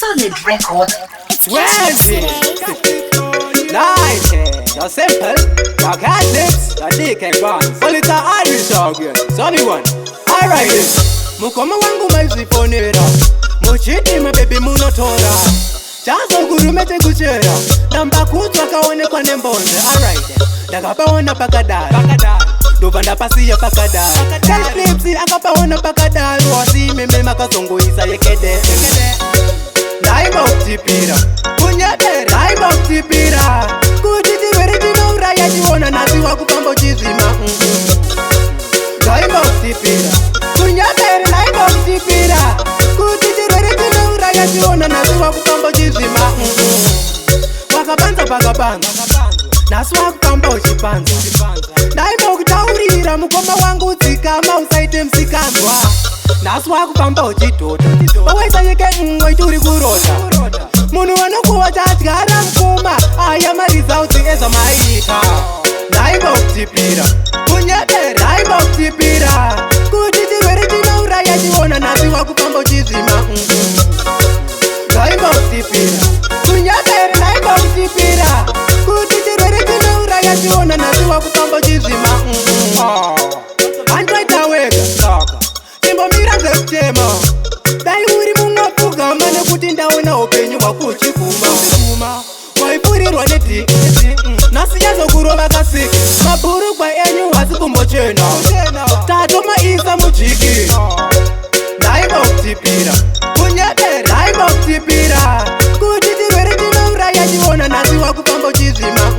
Solid Records. 20, 19, you're simple, your cat lips, your dick and buns. Well, it's a Irish dog, yeah. Sonny one. Alright, then. Mukoma wangu maizvifonera muchiti mabebi munotora chazogurume chekuchera ndambakudzwa kaonekwa nembonze. Alright, then. Ndakapaona pakadaro, ndobva ndapasiya pakadaro. Clips akapaona pakadaro, asi imeme makazongoisa yekede. Ndaimba kutipira kunyebera, ndaimba kutipira kuti chirwere chinouraya chiona nhasi wakufamba uchizvima. Ndaimba kutipira kunyebera, ndaimba kutipira kuti chirwere chinouraya chiona nhasi wakufamba uchizvima. Wakapanza pakapanza, nhasi wakufamba uchipanza. Ndaimba kutaurira mukoma wangu, dzikama usaite musikanzwa. Nhasi wakufamba uchidhota wawaisa nyike mwe turi kurota munhu vanokuwa chadyara mukoma. Aya maresults ezvamaita. Ndaimba kutipira kunyebera, ndaimba kutipira kuti chirwere chinouraya chiona nhasi wakufamba uchizvima. Ndaimba kutipira kunyebera, ndaimba kutipira kuti chirwere chinouraya chiona nhasi wakufamba uchizvima. Handoita wega, chimbomira zvekuchema. Dai uri mumwe pfugama, nekuti ndaona upenyu hwakuchiguma. Waifurirwa nedhi, nhasi yazokurova kasiki. Mabhurugwa enyu hasi kumbochena, tatomaisa mujiki. Ndaimba kutipira kunyebera, ndaimba kutipira kuti chirwere chinouraya chiona nhasi wakufamba uchizvima.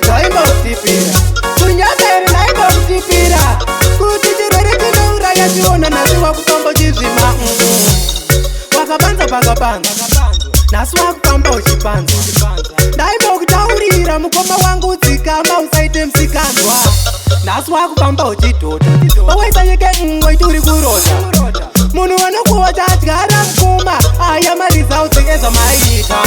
Ndaimba kutipira kunyebera, ndaimba kutipira kuti chirwere chinouraya chiona nhasi wakufamba uchizvima. Wakapanza pakapanza, nhasi wakufamba uchipanza. Ndaimba kutaurira mukoma wangu, dzikama usaite musikanzwa. Nhasi wakufamba uchidhota wawaisa nyike mwe turi kurota munhu vanokuwa chadyara mukoma. Aya maresults ezvamaita.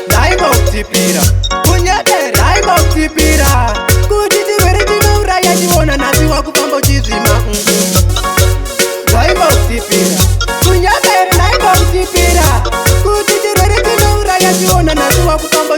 Ndaimba kutipira kunyebera, ndaimba kutipira kuti chirwere chinouraya chiona nhasi wakufamba uchizvima. Ndaimba kutipira kunyebera, ndaimba kutipira kuti chirwere chinouraya chiona nhasi wakufamba.